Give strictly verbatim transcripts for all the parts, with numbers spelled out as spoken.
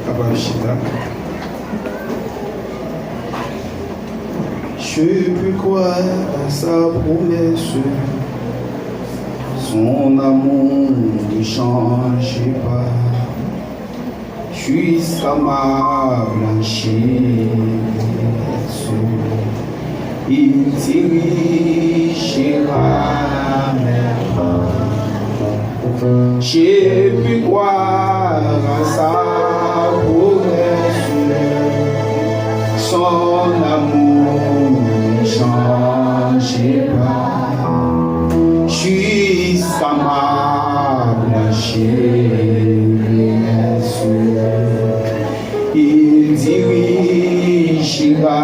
Kapab chita. Je peux croire à sa promesse, son amour ne change pas. Jusqu'à ma blanchisse, il dirigera mes pas. Je puis croire à sa promesse, son amour ne change pas. Jusqu'à ma blanchisse, il dirigera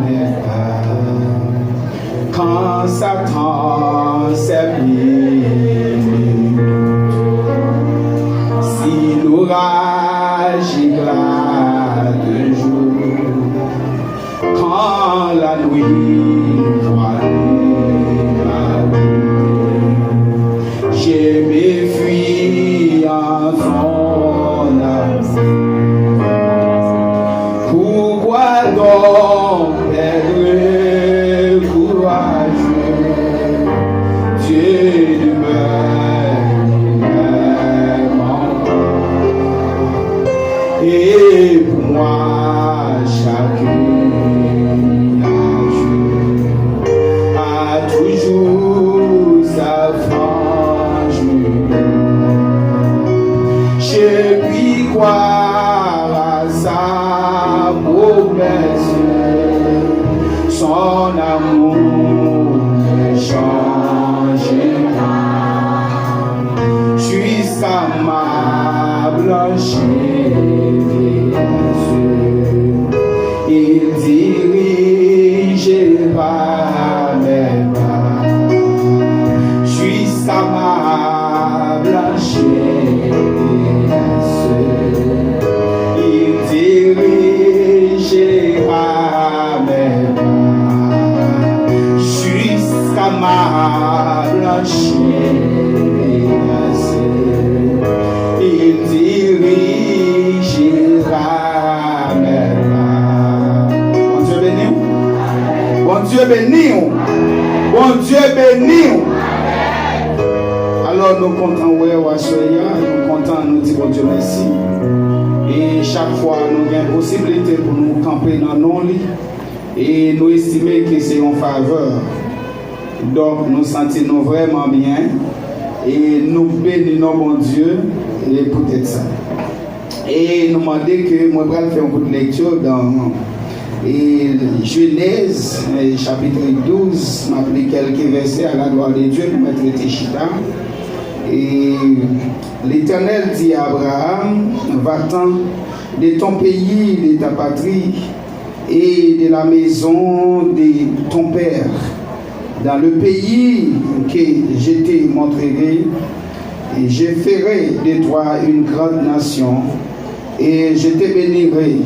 mes pas. Quand Satan sème le doute, si l'orage éclate un jour, quand la nuit voile ma route, je me fuis en son amour. Pourquoi donc perdre courage? Dieu demeure, il m'aime encore. Et pour moi, chaque nuage a toujours sa frange lumière. Je puis croire à sa promesse, son amour ne change pas. Jusqu'à ma blanchisse, il dirigera mes pas. Jusqu'à ma blanchisse, il dirigera mes pas. Jusqu'à ma blanchisse, il dirigera mes pas. Bondye beni w. Bondye beni w. Bondye beni w. Alò, nou kontan wè w aswè a, nou kontan, nou di Bondye mèsi. E chak fwa nou gen posiblite pou nou kanpe nan non li, e nou estime ke se yon favè. Donk, nou santi nou vrèman byen, e nou beni non Bondye, e poutèt sa. E nou mande ke mwen pral fè yon kout lekti nan, e, Jenèz, e, chapit douz, m ap li kèlke vèsè à la gloire de Dieu pou mèt rete chita. E Letènèl di à Abraham, va-t'en de ton pays, de ta patrie et de la maison de ton père, dans le pays que je te montrerai, et je ferai de toi une grande nation, et je te bénirai,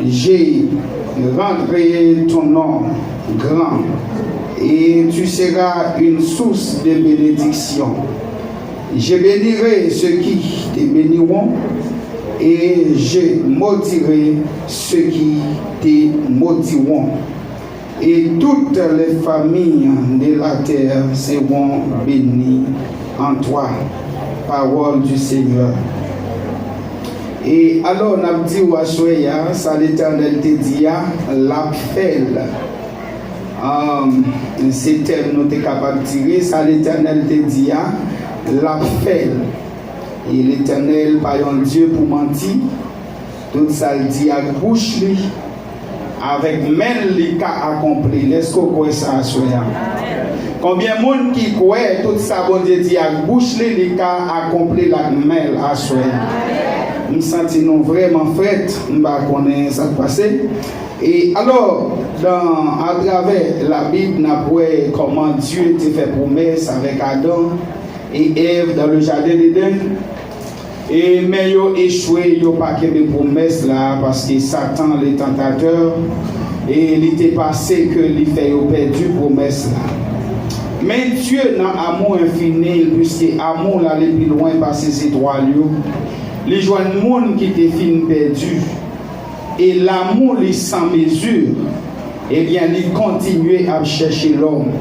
je rendrai ton nom grand, et tu seras une source de bénédiction. Je bénirai ceux qui te béniront, et je maudirai ceux qui te maudiront. Et toutes les familles de la terre seront bénies en toi. Parole du Seigneur. E alò, n ap di w aswè a, sa Letènèl te di a, l ap fè l. Ahn, se tèm nou te kapab tire, sa Letènèl te di a, l ap fè l. E Letènèl pa yon Dye pou manti. Tout sa l di ak bouch li, avèk men l, li ka akonpli l. Èske w kwè sa aswè a? Konbyen moun ki kwè tout sa Bondye di ak bouch li, li ka akonpli l ak men l aswè a? M santi nou vrèman frèt, m pa konnen sa k pase. E alò, dan, atravè Labib, n ap wè kòman Dye te fè pwomès avèk Adan e Èv dan le jaden Eden. E, men yo echwe, yo pa kenbe pwomès la, paske Satan, le tantatè, e li te panse ke li fè yo pèdi pwomès la. Men Dye nan amou enfini l, piske amou l ale pi lwen pase zetwal yo, li jwenn moun ki te fin pèdi, e lamou li san mezi, ebyen, li kontinye ap chèche lòm.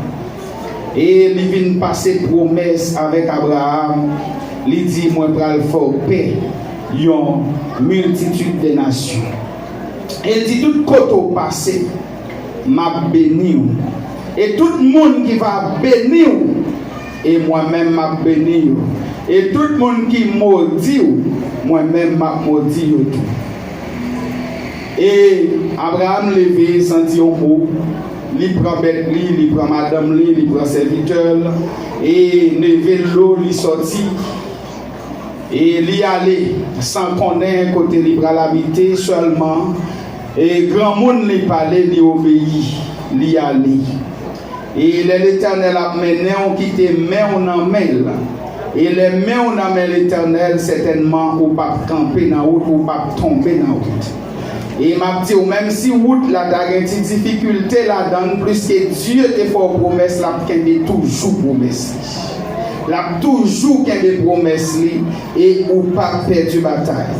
E li vin pase pwomès avèk Abraram, li di, "Mwen pral fè w pè yon miltitid de nasyon." E l di, "Tout kote w pase, m ap beni w. E tout moun ki va beni w, e mwen menm m ap beni yo. E tout moun ki modi w, mwen menm m ap modi yo tou." E Abraram leve san di yon mo. Li pran bèt li, li pran madanm li, li pran sèvitè l, e leve l lo, li sòti. E li ale san konnen kote li pral abite, sèlman, e granmoun li pale, li obeyi, li ale. E lè Letènèl ap mennen w, kite men w nan men l. E lè men w nan men Letènèl, sètènman, ou p ap kanpe nan wout, ou p ap tonbe nan wout. E m ap di w, menm si wout la ta gen ti difikilte ladan l, pliske Dye te fè w pwomès, l ap kenbe toujou pwomès li. L ap toujou kenbe pwomès li, e ou p ap pèdi batay.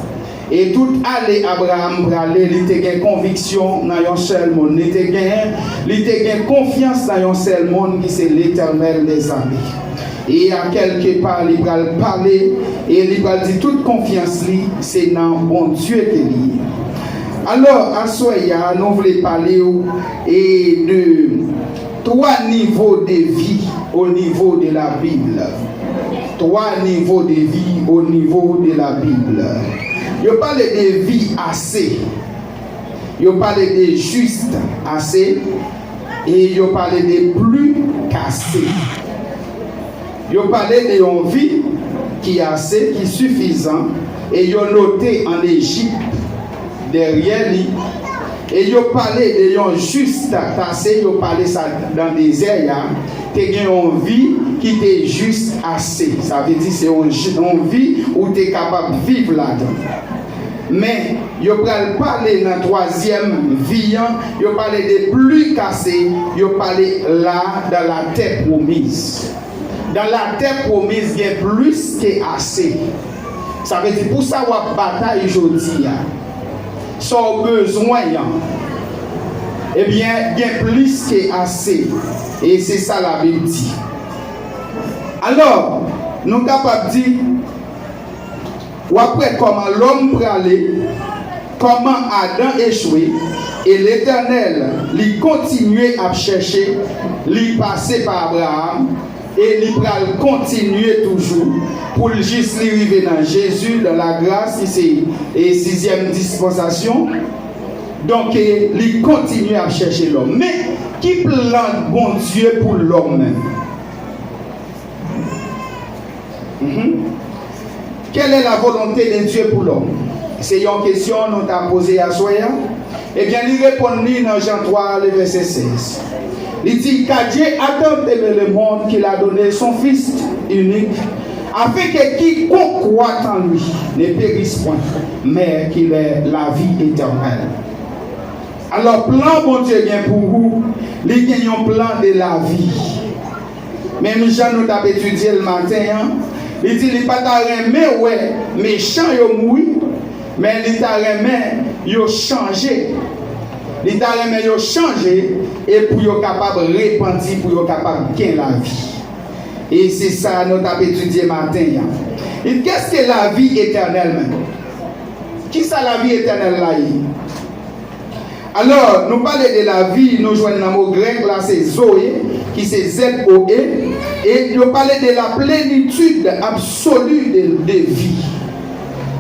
E tout ale Abraram prale, li te gen konviksyon nan yon sèl moun. Li te gen, li te gen konfyans nan yon sèl moun ki se Letènèl dèzame. E a kèlke pa, li pral pale, e li pral di tout konfyans li, se nan Bondye ke li ye. Alò, aswè a, nou vle pale w e de twa nivo de vi o nivo de la Bib. Twa nivo de vi o nivo de la Bib. Yo pale de vi ase. Yo pale de jis ase. E yo pale de pli kase. Yo pale de yon vi ki ase, ki sifizan, e yo note ann Ejip dèyè li. E yo pale de yon jis ase, yo pale sa nan dezè a, te gen yon vi ki te jis ase. Sa vle di se yon, yon vi ou te kapab viv ladan. Men, yo pral pale nan twazyèm vi an, yo pale de pli kase, yo pale la dan la tè pwomiz. Dan la tè pwomiz gen plis ke ase. Sa vle di pou sa w ap batay jodi a, sa w bezwen an, ebyen, gen plis ke ase. E se sa Labib di. Alò, nou kapab di, w ap wè kòman lòm prale, kòman Adan echwe, e Letènèl, li kontinye ap chèche, li pase pa Abraram, e li pral kontinye toujou pou l jis li rive nan Jezi, nan lagras, ki se, e, sizyèm dispansasyon. Donk, e, li kontinye ap chèche lòm. Men, ki plan Bondye pou lòm menm? Mhm. Quelle est la volonté de Dieu pour l'homme? Se yon kesyon nou ta poze aswè a. Ebyen, li reponn li nan Jan twa, le vèsè sèz. Li di, "Car Dieu a tant aimé le monde qu'il a donné son Fils unique, afin que quiconque croit en lui ne périsse point, mais qu'il ait la vie éternelle." Alò, plan Bondye gen pou ou, li gen yon plan de lavi. Menm jan nou t ap etidye l maten an, li di li pa ta renmen wè mechan yo mouri, men li ta renmen yo chanje. Li ta renmen yo chanje e pou yo kapab repanti, pou yo kapab gen lavi. E se sa nou t ap etidye maten an. E qu'est-ce que la vie éternelle menm? Kisa lavi etènèl la ye? Alò, nou pale de lavi, nou jwenn nan mo grèk la, se Zoe, ki se Z O E, e yo pale de la plenitid absoli de, de vi.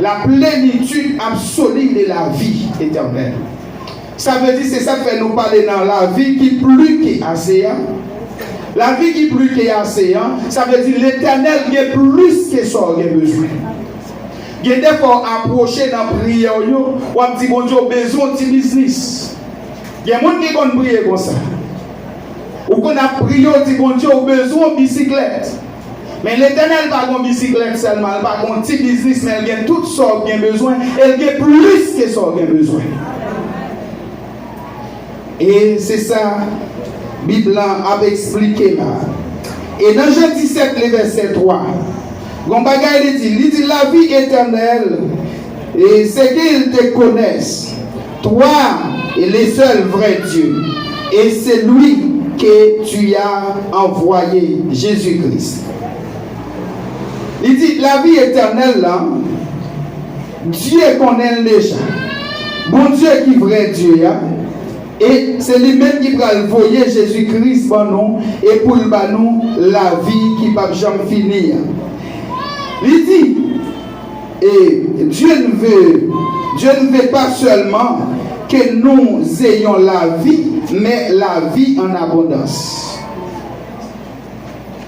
La plenitid absoli de la vi etènèl. Sa vle di, se sa k fè nou pale nan lavi ki pli ke ase a. Lavi ki pli ke ase a, sa vle di Letènèl gen plis ke sa w gen bezwen. Gen de fwa w apwoche nan priyè w yo, w ap di Bondye w bezwen yon ti biznis. Gen moun ki konn priye konsa. Ou konn ap priye, w di Bondye w bezwen yon bisiklèt. Men Letènèl pa gen yon bisiklèt sèlman, l pa gen yon ti biznis, men l gen tout sa w gen bezwen, e l gen plis ke sa w gen bezwen. E se sa Bib lan ap eksplike la. E nan Jan disèt, le vèsè twa, gon bagay li di, li di, la vie éternelle, et c'est qu'ils te connaissent, toi, et le seul vrai Dieu, et celui que tu as envoyé, Jésus-Christ. Li di, lavi etènèl la, Dye konnen l deja. Bondye ki vrè Dye a, e se li menm ki pral voye Jezi Kris ban nou, e pou l ba nou lavi ki p ap janm fini a. Li di, et Dieu ne veut, Dieu ne veut pas seulement que nous ayons la vie, mais la vie en abondance.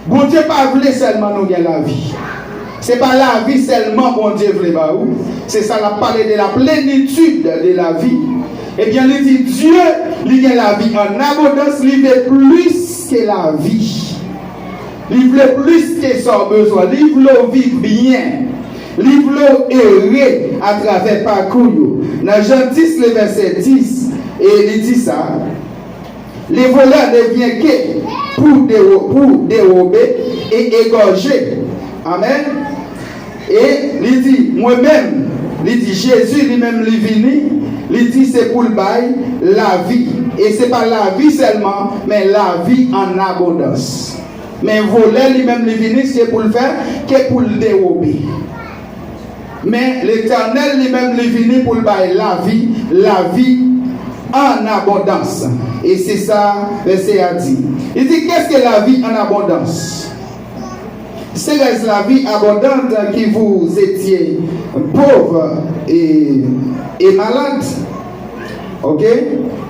Bondye pa vle sèlman nou gen lavi. Se pa lavi sèlman Bondye vle ba ou. Se sa l ap pale de la plenitid de lavi. Ebyen, li di, Dye, li gen lavi an abondans, li vle plis ke lavi. Li vle plis ke sa w bezwen. Li vle w viv byen. Li vle w ere atravè pakou yo. Nan Jan dis, le vèsè dis, e li di sa, le voleur ne vient que pour déro-, pour dérober et égorger. Amen. E li di, mwen menm, li di, Jezi li menm li vini, li di se pou l bay lavi. E se pa lavi sèlman, men lavi an abondans. Men volè li menm li vini, se pou l fè, ke pou l dewobe. Men Letènèl li menm li vini pou l bay lavi, lavi an abondans. E se sa vèsè a di. Li di, qu'est-ce que la vie en abondance? C'est la vie abondante qui vous étiez pauvre et, et malade. Ok?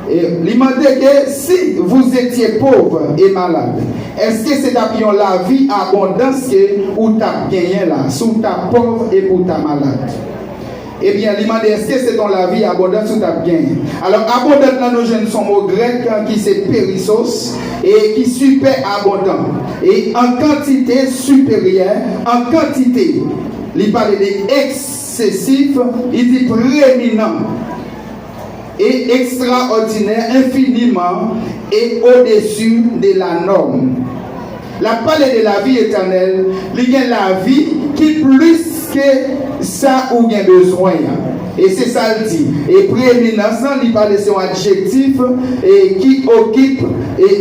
E li mande ke si vous étiez pauvre et malade, èske se t ap yon lavi abondans ke ou t ap genyen la, si w t ap pòv epi w ta malad? Ebyen, li mande, èske se t on lavi abondans ou t ap genyen? Alò, abondant lan nou jwenn s on mo grèk ki se perissos e ki sipè abondan. E an kantite siperyè, an kantite, li pale de eksesif, li di preminan e ekstraòdinè, enfiniman e odesi de la nòm. L ap pale de lavi etènèl, li gen lavi ki plis ke sa ou gen bezwen an. E se sa l di. E preeminans lan, li pale se yon adjektif e ki okip e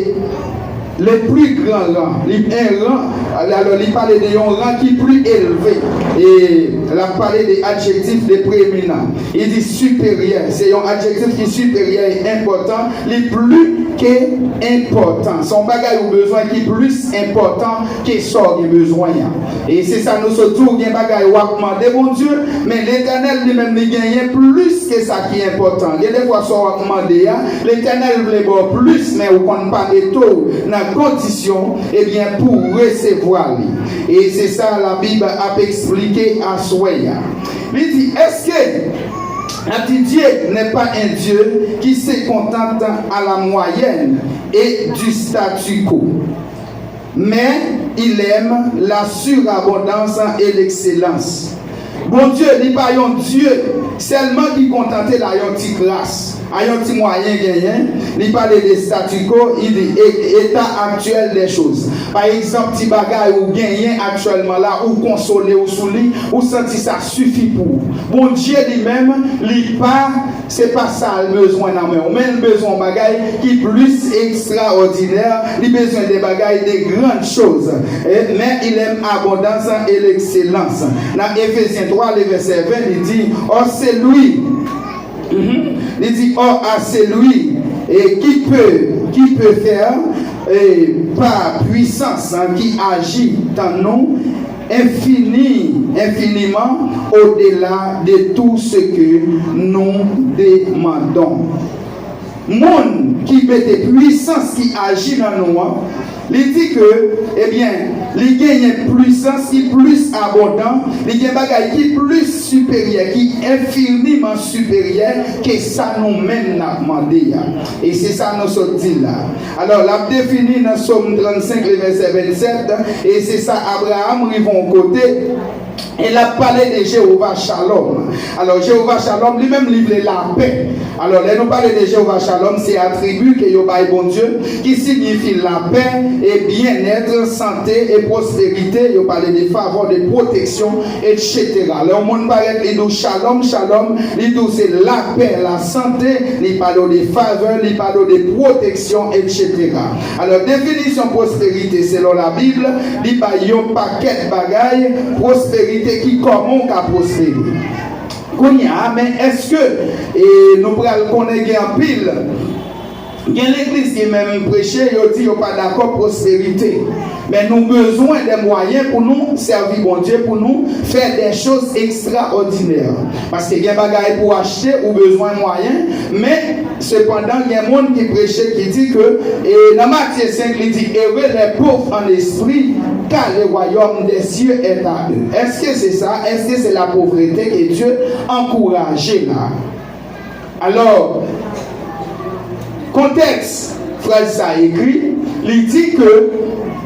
le pli gran ran. Li en ran, alò li pale de yon ran ki pli elve. E l ap pale de adjektif de preeminan. Li di siperyè. Se yon adjektif ki siperyè e enpòtan. Li pli ke enpòtan. Se yon bagay ou bezwen ki plis enpòtan ke sa w gen bezwen an. E se sa nou sot di w, gen bagay w ap mande Bondye, men Letènèl li menm li genyen plis ke sa ki enpòtan. Gen defwa sa w ap mande a, Letènèl vle ba w plis, men ou konn pa mete w nan kondisyon, ebyen, pou w resevwa li. E se sa Labib ap eksplike aswè a. Li di, èske, l ap di, Dieu n'est pas un Dieu qui se contente à la moyenne et du statu quo, mais il aime la surabondance et l'excellence. Bondye, li pa yon Dye sèlman ki kontante l a yon ti kras, a yon ti mwayen genyen, li pale de statu quo, li di e-, état actuel des choses. Pa egzanp, ti bagay ou genyen aktyèlman la, ou konsole w sou li, ou santi sa sifi pou ou. Bondye li menm, li pa, se pa sa l bezwen nan men w, men l bezwen yon bagay ki plis ekstraòdinè, li bezwen de bagay de grann choz. E, men il aime abondance et l'excellence. Nan Efezyen twa, le vèsè ven, li di, or celui Mhm. Li di, or à celui et qui peut, qui peut faire et par puissance, hein, qui agit en nous infini, infiniment au-delà de tout ce que nous demandons. Moun ki mete pwisans ki aji nan nou an, li di ke, ebyen, li genyen pwisans ki plis abondan, li gen bagay ki plis siperyè, ki enfiniman siperyè ke sa nou menm n ap mande a. E se sa nou sot di la. Alò, l ap defini nan Sòm trannsenk, le vèsè vennsèt, e se sa Abraram rive yon kote, e l ap pale de Jewova Shalom. Alò, Jewova Shalom, li menm, li vle lapè. Alò, lè nou pale de Jewova Shalom, se atribi ke yo bay Bondye, ki siyifi lapè e byennèt, sante e pwosperite. Yo pale de favè, de pwoteksyon, etsetera. Lè yon moun parèt, li di w Shalom, Shalom, li di w se lapè, lasante, li pale w de favè, li pale w de pwoteksyon, etsetera. Alò, definisyon pwosperite selon Labib, li bay yon pakèt bagay, pwosperite ki kòman w ka pwospere. Kounye a, men èske e, nou pral konnen gen anpil, gen legliz ki menm preche, yo di yo pa dakò pwosperite. Men nou bezwen de mwayen pou nou sèvi Bondye, pou nou fè de choz ekstraòdinè. Paske gen bagay pou achte, ou bezwen mwayen, men sepandan, gen moun ki preche, ki di ke, e, nan Matye senk, li di, Heureux les pauvres en esprit, car le royaume des cieux est à eux. Èske se sa? Èske se la pauvreté que Dieu ankouraje la? Alò, kontèks fraz sa ekri, li di ke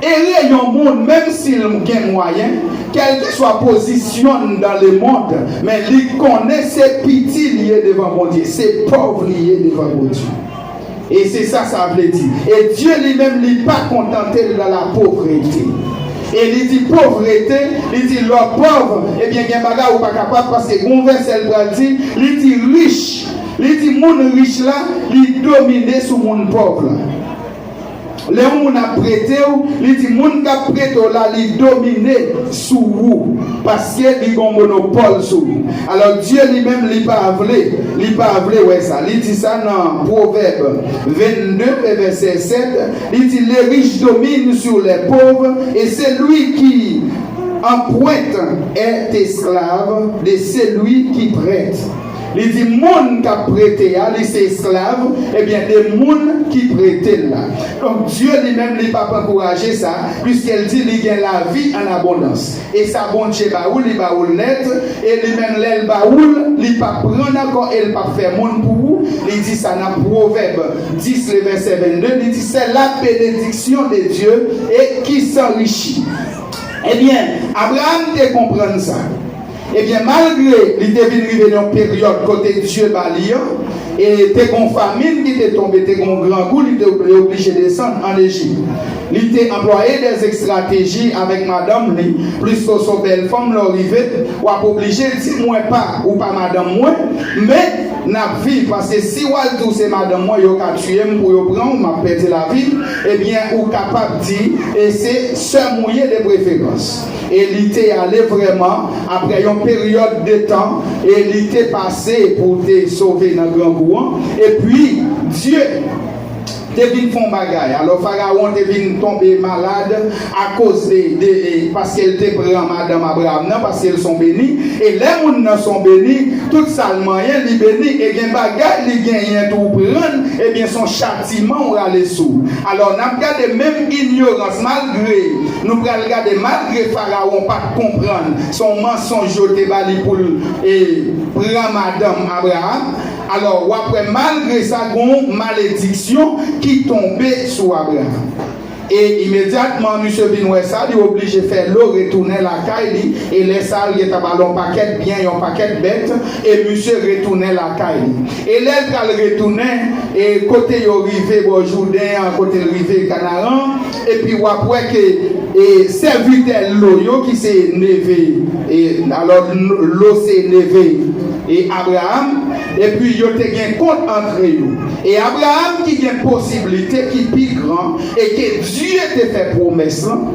ere yon moun, menm si l gen mwayen, kèlkeswa pozisyon l nan lemonn, men li konnen se piti li ye devan Bondye, se pòv li ye devan Bondye. E se sa sa vle di. E Dye li menm, li pa kontante l nan la povrete. E li di povrete, li di lè w pòv, ebyen gen bagay ou pa kapab, paske gon vèsè l pral di, li di rich, li di moun rich la, li domine sou moun pòv la. Lè yon moun ap prete w, li di moun k ap prete w la, li domine sou ou, paske li gon monopòl sou ou. Alò, Dye li menm, li pa vle, li pa vle wè sa. Li di sa nan Pwovèb vennde, vèsè sèt, li di, Le riche domine sur les pauvres, et celui qui emprunte est esclave de celui qui prête. Li di, moun k ap prete a, li se esklav, ebyen, de moun ki prete l la. Donk, Dye li menm, li p ap ankouraje sa, piske l di li gen lavi an abondans. E sa Bondye ba ou, li ba ou l nèt, e li menm, lè l ba ou l, li p ap pran ankò e l p ap fè moun pou ou. Li di sa nan Pwovèb dis, le vèsè vennde, li di, C'est la bénédiction de Dieu et qui s'enrichit. Ebyen, Abraram te konprann sa. Ebyen, malgre li te vin rive nan yon peryòd kote Dye ba li an, e te gon famin ki te tonbe, te gon grangou, li te oblije desann ann Ejip. Li te anplwaye de estrateji avèk madanm li, pliske w se yon bèl fanm, lè w rive, w ap oblije di, mwen pa, ou pa madanm mwen, men n ap viv, paske si w al di w se madanm mwen, yo ka tiye m pou yo pran w, m ap pèdi lavi m, ebyen, ou kapab di, e se sè m ou ye de preferans. E li te ale vrèman, apre yon peryòd de tan, e li te pase pou te sove nan grangou an. Epi, Dye te vin fè yon bagay. Alò, Farawon te vin tonbe malad akoz de, de, e, paske l te pran madanm Abraram nan, paske l se yon beni. E lè moun nan se yon beni, tout sa l manyen, li beni. E gen bagay li genyen tou pran, ebyen, se yon chatiman ou rale sou. Alò, n ap gade menm inyorans, malgre, nou pral gade, malgre Farawon pa t konprann, se yon mansonj yo te ba li pou l, e, pran madanm Abraram. Alò, w ap wè, malgre sa, gon malediksyon ki tonbe sou Abraram. E imedyatman, misye vin wè sa, li oblije fè lo retounen lakay li. E lè sa, l gentan ba l yon pakèt byen, yon pakèt bèt, e misye retounen lakay li. E lè l pral retounen, e kote yo rive bò Jouden an, kote l rive Kanaran, epi w ap wè ke, e, sèvitè Lo yo, ki se neve, e, alò, Lo se neve, e, Abraram, epi yo te gen kont antre yo. E Abraram ki gen posiblite ki pi gran, e ke Dye te fè pwomès lan,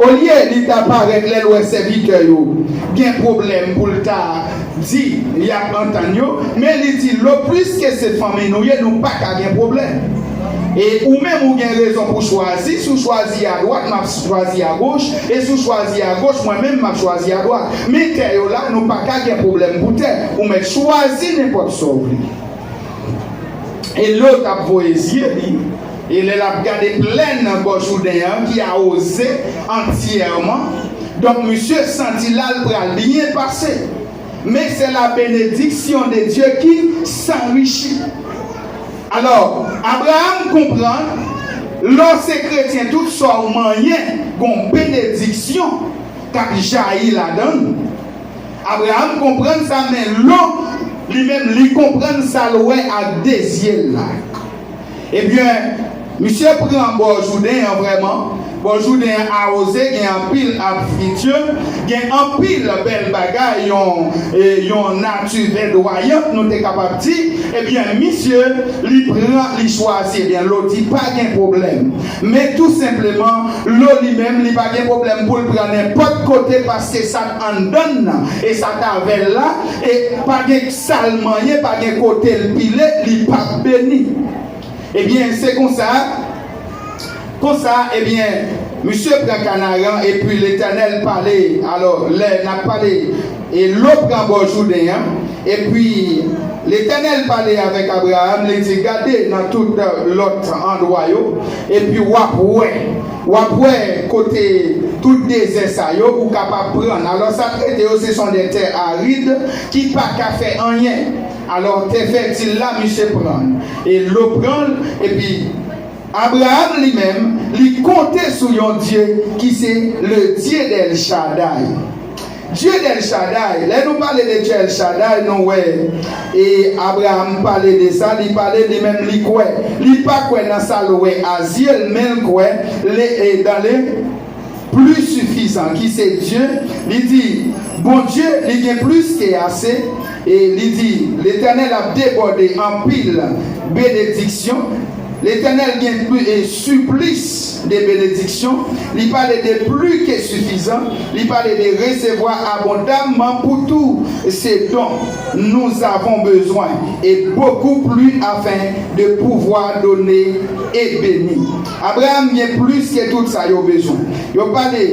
olye li ta parèt lè l wè sèvitè yo gen pwoblèm pou l ta di y ap antann yo, men li di, Lo, pliske se fanmi nou ye, nou pa ka gen pwoblèm. E ou menm, ou gen rezon pou chwazi, si w chwazi adwat, m ap chwazi agoch, e si w chwazi agoch, mwen menm, m ap chwazi adwat. Men tè yo la, nou pa ka gen pwoblèm pou tè. Ou mèt chwazi nenpòt sa w vle. E Lo t ap voye zye li, e lè l ap gade plèn bò Jouden an ki awoze antyèman, donk misye santi la l pral byen pase. Men se la bénédiction de Dieu qui s'enrichit. Alò, Abraram konprann, lè w se kretyen, tout sa w manyen, gon benediksyon k ap jayi ladan l. Abraram konprann sa, men Lo, Li menm, li konprann sa l wè ak de zye l la. Ebyen, misye pran bò Jouden an vrèman. Bò Jouden an awoze, gen anpil ap fritye, gen anpil bèl bagay, yon, e, yon nati vèdwayant, nou te kapab di. Ebyen, misye, li pran, li chwazi. Ebyen, Lo di pa gen pwoblèm. Men tou senpleman, Lo li menm, li pa gen pwoblèm pou l pran nenpòt kote, paske sa k anndan l nan, e sa k avè l la, e pa gen sa l manyen, pa gen kote l pile, li p ap beni. Ebyen, se konsa, konsa, ebyen, misye pran kanaran, epi Letènèl pale. Alò, lè n ap pale, e Lo pran bò Jouden an, epi Letènèl pale avèk Abraram, li di, gade nan tout lòt andwa yo, epi w ap wè, w ap wè kote tout dezè sa yo, ou kapab pran. Alò, sa k rete yo, se son de tè arid ki pa ka fè anyen. Alò, tè fètil la, misye pran l. E Lo pran l, epi Abraram li menm, li konte sou yon Dye ki se le Dye d'El Shaddai. Dye d'El Shaddai, lè nou pale de Dye El Shaddai, nou wè, e Abraram pale de sa, li pale li menm, li kwè. Li pa kwè nan sa l wè a zye l, men l kwè le, e, dans le plus suffisant, ki se Dye. Li di, Bondye, li gen plis ke ase. E li di, Letènèl ap debòde anpil benediksyon. Letènèl gen pli, e, siplis de benediksyon. Li pale de pli ke sifizan. Li pale de resevwa abondamman pour tous ces dont nous avons besoin et beaucoup plus afin de pouvoir donner et bénir. Abraram gen plis ke tout sa yo bezwen. Yo pale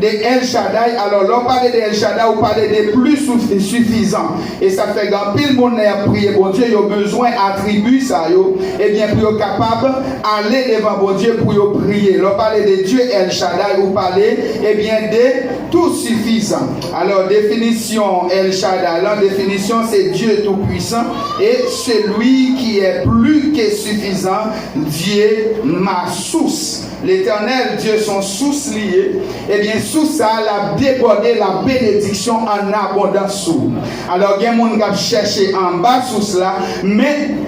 de El Shaddai. Alò, lè w pale de El Shaddai, ou pale de plis sou sifizan. E sa fè gen anpil moun lè y ap priye Bondye, yo bezwen atribi sa yo, ebyen, pou yo kapab ale devan Bondye pou yo priye. Lè w pale de Dye El Shaddai, ou pale, ebyen, de tou sifizan. Alò, definisyon El Shaddai lan, definisyon se Dieu Tout-Puissant et celui qui est plus que suffisant, Dieu ma source. Letènèl Dye se yon sous li ye. Ebyen, sous sa a, l ap debòde la benediksyon an abondans sou ou. Alò, gen moun k ap chèche anba sous la, men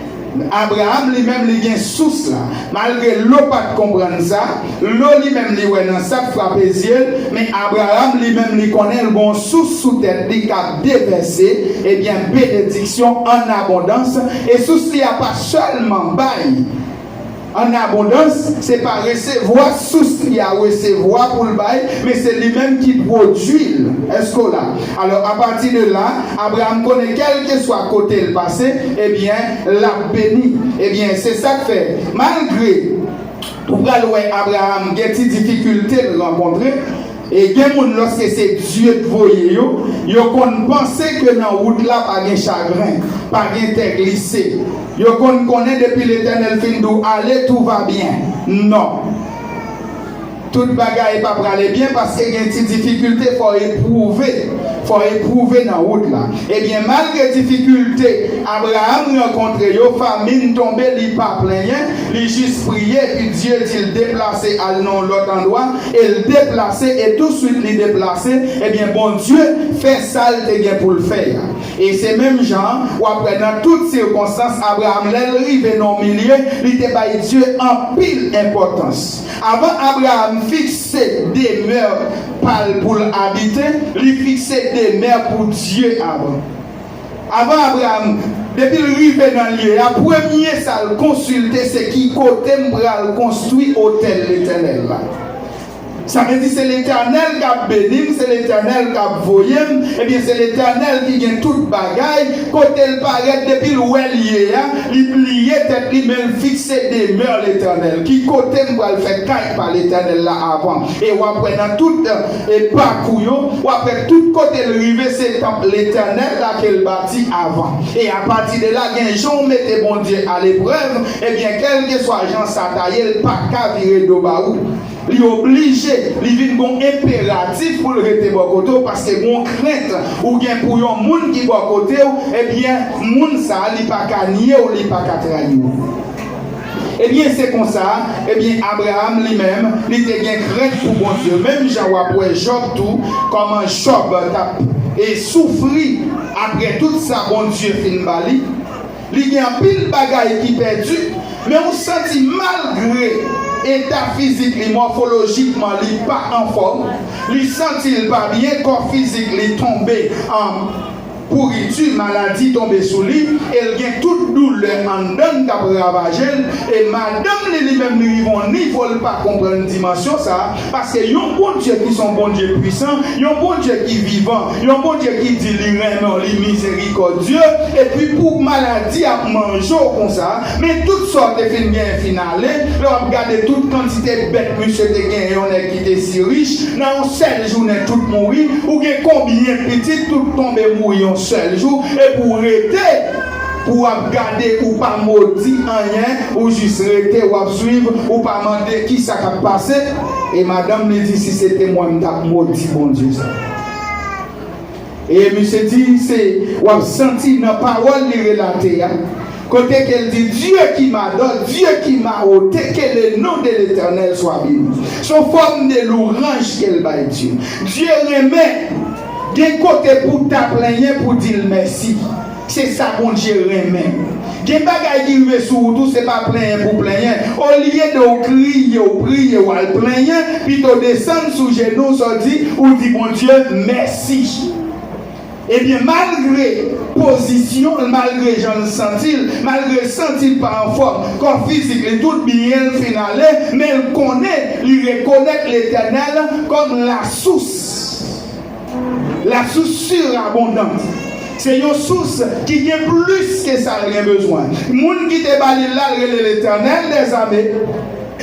Abraram li menm, li gen sous la. Malgre Lo pa t konprann sa, Lo li menm, li wè nan sa k frape zye l, men Abraram li menm, li konnen l gen yon sous sou tèt li k ap devèse, ebyen, benediksyon an abondans. E sous li a pa sèlman bay an abondans, se pa resevwa sous li a resevwa pou l bay, men se li menm ki pwodui l. Èske w la? Alò, apati de la, Abraram konnen kèlkeswa kote l pase, ebyen, l ap beni. Ebyen, se sa k fè, malgre ou pral wè Abraram gen ti difikilte l rankontre, e gen moun, lòske se Dye k voye yo, yo konn panse ke nan wout la pa gen chagren, pa gen tè glise. Yo konn konnen depi Letènèl fin di w ale, tout va bien. Non. Tout bagay pa prale byen paske gen ti difikilte, fò w epwouve. Fò w epwouve nan wout la. Ebyen, malgre difikilte Abraram rankontre yo, famin tonbe, li pa plenyen, li jis priye, epi Dye di l deplase al nan yon lòt andwa, e l deplase, e touswit li deplase, ebyen, Bondye fè sa l te gen pou l fè a. E se menm jan an, w ap wè nan tout sikonstans, Abraram, lè l rive nan yon milye, li te bay Dye anpil enpòtans. Avan Abraram fikse demè pa l pou l abite, li fikse demè pou Dye avan. Avan Abraram, depi l rive nan lye a, premye sa l konsilte, se ki kote m pral konstwi otèl Letènèl la. Sa vle di se Letènèl k ap beni m, se Letènèl k ap voye m, ebyen, se Letènèl ki gen tout bagay. Kote l parèt, depi l wè lye a, li pliye tèt li, men l fikse demè Letènèl. Ki kote m pral fè kay pa Letènèl la avan? E w ap wè nan tout, e, pakou yo, w ap wè tout kote l rive, se tanp Letènèl la ke l bati avan. E apati de la, gen jan w mete Bondye aleprèv, ebyen, kèlkeswa jan sa ta ye, l pa ka vire do ba ou. Li oblije, li vin gon enperatif pou l rete bò kote w, paske gon krent ou gen pou yon moun ki bò kote w, ebyen, moun sa a, li pa ka nye w, li pa ka trayi w. Ebyen, se konsa, ebyen, Abraram li menm, li te gen krent pou Bondye. Menm jan w ap wè Jòb tou, kòman Jòb t ap, e, soufri Apre tout sa Bondye fin ba li, li gen anpil bagay ki pèdi, men ou santi malgre eta fizik li, mòfolojikman li pa anfòm, li santi l pa byen, kò fizik li tonbe an pouriti, maladi tonbe sou li, e l gen tout doulè anndan l k ap ravaje l, e madanm li, li menm, li rive yon nivo l pa konprann dimansyon sa a, paske yon Bondye ki se yon Bondye pwisan, yon Bondye ki vivan, yon Bondye ki di li renmen w, li mizerikòdye, epi pou maladi ap manje w konsa, men tout sa w te fin genyen fin ale, lè w ap gade tout kantite bèt misye te genyen, yon nèg ki te si rich, nan yon sèl jounen tout mouri, ou gen konbyen pitit tout tonbe mouri yon sèl jou, epi w rete pou w ap gade ou pa modi anyen, ou jis rete w ap swiv, ou pa mande kisa k ap pase. E madanm li di, si se te mwen, m t ap modi Bondye sa. E misye di, se, w ap santi nan pawòl li relate a, kote ke l di, Dieu qui m'a donné, Dieu qui m'a ôté, que le nom de l'Éternel soit béni. Se yon fòm de louranj ke l bay Dye. Dye renmen gen kote pou w ta plenyen pou di l mèsi. Se sa Bondye renmen. Gen bagay ki rive sou wout ou, se pa plenyen pou plenyen. Olye de w kriye, w priye, w al plenyen, pito desann sou jenou w, sa w di, ou di Bondye mèsi. Ebyen, malgre pozisyon l, malgre jan l santi l, malgre l santi l pa anfòm, kò fizik li tout byen l fin ale, men l konnen, li rekonèt Letènèl kòm lasous. Lasous sirabondan. Se yon sous ki gen plis ke sa l gen bezwen. Moun ki te ba li l la, l rele Letènèl dèzame.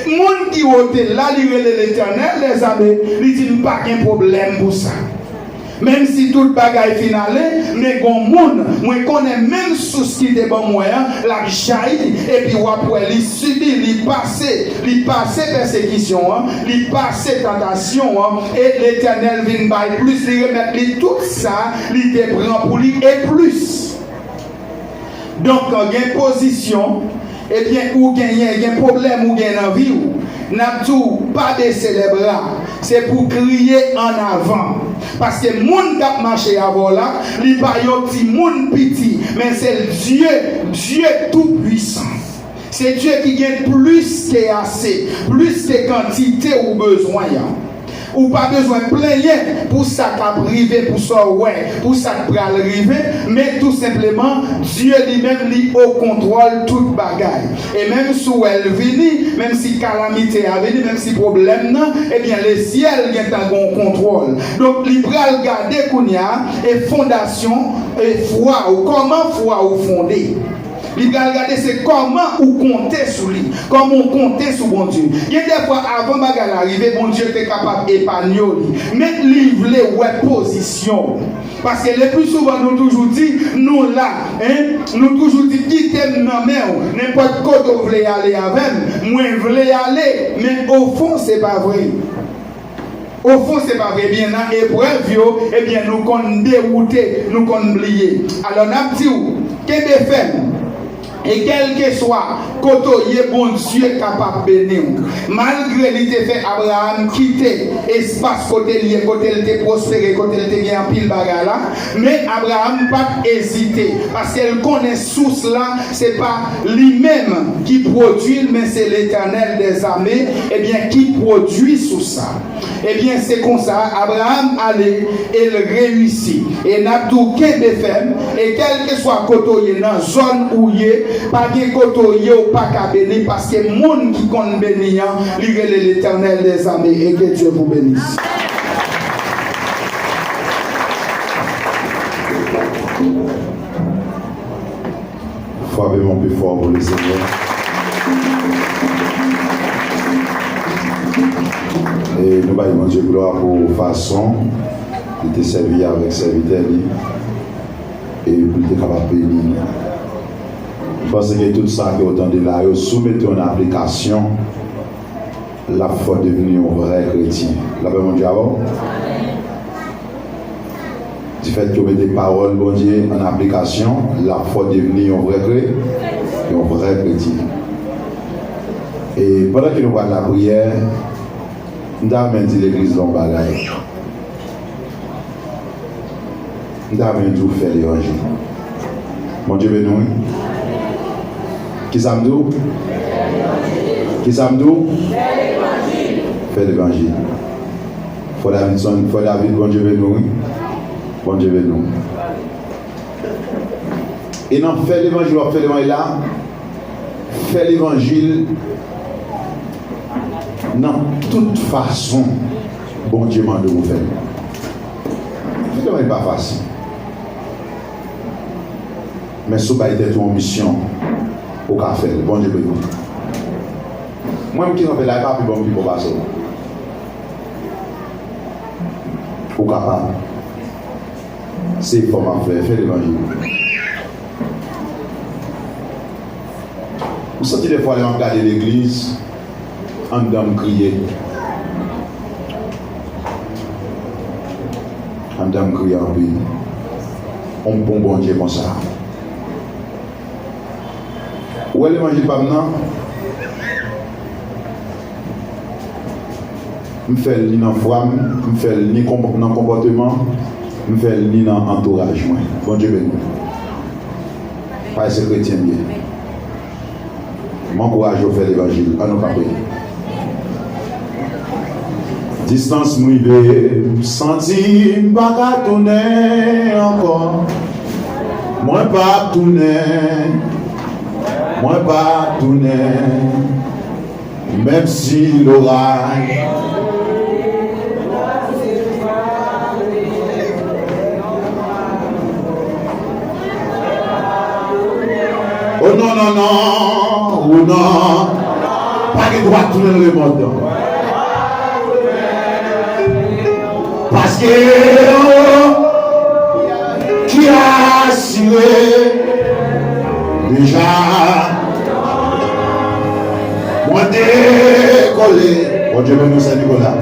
Moun ki wote l la, li rele Letènèl dèzame. Li di, "M pa gen pwoblèm pou sa." Menm si tout bagay fin ale, men gon moun, mwen konnen menm sous ki te ban mwen an, l ap jayi, epi w ap wè li sibi, li pase, li pase pèsekisyon an, li pase tantasyon an, e Letènèl vin bay plis, li remèt li tout sa li te pran pou li, e plis. Donk, gen pozisyon, ebyen, ou genyen, gen pwoblèm ou gen nan vi w, n ap di w, pa bese lè bra, se pou w kriye an avan. Paske moun k ap mache avè w la, li pa yon timoun piti, men se Dye, Dye Toupwisan. Se Dye ki gen plis ke ase, plis ke kantite ou bezwen an. Ou pa bezwen plenyen pou sa k ap rive, pou sa w wè, pou sa k pral rive, men tou senpleman, Dye li menm, li o kontwòl tout bagay. E menm si w wè l vini, menm si kalamite a vini, menm si pwoblèm nan, ebyen, lesyèl gentan gen yon kontwòl. Donk, li pral gade kounye a, e fondasyon, e fwa ou, kòman fwa ou fonde. Li pral gade se kòman ou konte sou li, kòman ou konte sou Bondye. Gen dèfwa, avan bagay la rive, Bondye te kapab epanye w li. Men li vle wè pozisyon w. Paske le pli souvan nou toujou di, "Nou la, en, nou toujou di, 'Kite m nan men w, nenpòt kote w vle ale avè m, mwen vle ale,' men ofon, se pa vre." Ofon, se pa vre, ebyen, nan eprèv yo, ebyen, nou konn dewoute, nou konn bliye. Alò, n ap di w, kenbe fèm. E kèlkeswa kote w ye, Bondye kapab beni w. Malgre li te fè Abraram kite espas kote l ye, kote l te pwospere, kote l te gen anpil bagay la, men Abraram pa t ezite, paske l konnen sous la, se pa li menm ki pwodui l, men se Letènèl dèzame, ebyen, ki pwodui sous sa. Ebyen, se konsa, Abraram ale e l reyisi. E n ap di w kenbe fèm, e kèlkeswa kote w ye, nan zòn ou ye, pa gen kote w ye, ou pa ka beni, paske moun ki konn beni an, li rele Letènèl dèzame, e ke Dye vous bénisse. Frape men w pi fò pou Lesenyè. E nou bay Bondye glwa pou fason li te sèvi avèk sèvitè li, e pou li te kapab beni nou. M panse ke tout sa ke w tande la yo, si w mete yo an aplikasyon, l ap fè w devni yon vrè kretyen. Lapè Bondye avè w. Difèt ke w mete pawòl Bondye an aplikasyon, l ap fè w devni yon vrè kre-, yon vrè kretyen. E pandan ke nou pral lapriyè, m ta renmen di legliz la yon bagay. M ta renmen di w fè levanjil. Bondye beni w, wi. Kisa m di w? Kisa m di w? Fè levanjil. Frè Davidson, Frè David, Bondye beni w, wi. Bondye beni w. E nan fè levanjil, w ap fè levanjil la, fè levanjil nan tout fason Bondye mande w fè l. Fè levanjil pa fasil. Men si w bay tèt ou yon misyon, ou ka fè l. Bondye beni w. Mwen menm ki kanpe la, e pa pi bon m pi bon pase w. Ou kapab. Se efò m ap fè, fè levanjil. M santi defwa lè m ap gade legliz, anndan m kriye. Anndan m kriye anpil. On bon Bondye konsa. Ou wè levanjil pa m nan? M fè l ni nan fwa m, m fè l ni konp-, nan konpòteman, m fè l ni nan antouraj mwen. Bondye beni w. Paske se kretyen m ye. M ankouraje w fè levanjil. Ann nou kanpe. Distans m rive, m santi m pa ka tounen ankò. Mwen p ap tounen. Mwen p ap tounen. Menm si loray. Oh non, non, non, oh non. Pa gen dwa tounen nan lemond. Paske ki asire deja. Mwen dekole. Bondye beni w, Sè Nikola.